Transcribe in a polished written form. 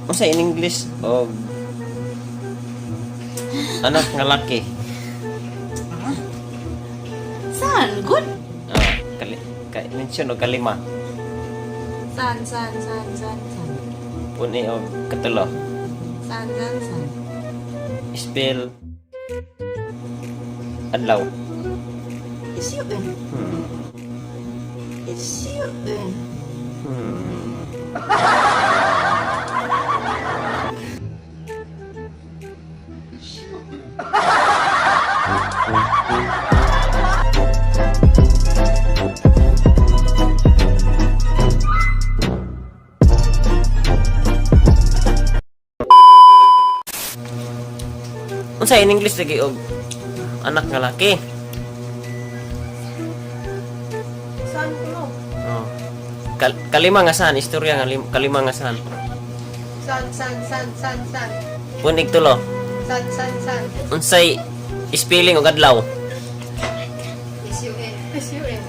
Unsa in English og anak nga laki? Saan? Good? Ah, kali, ka, mention og kalima. San, san, san, san, san. Puni og katulo. San, san, san. Spell adlaw. S-U-N. S-U-N. Unsa in English lagi og anak nga laki? San ko no? Oh. Kalima nga san, istorya nga kalima nga san. San, san, san, san, san. Punig tulo. San, san, san. Unsay spelling og adlaw? S-U-N. S-U-N.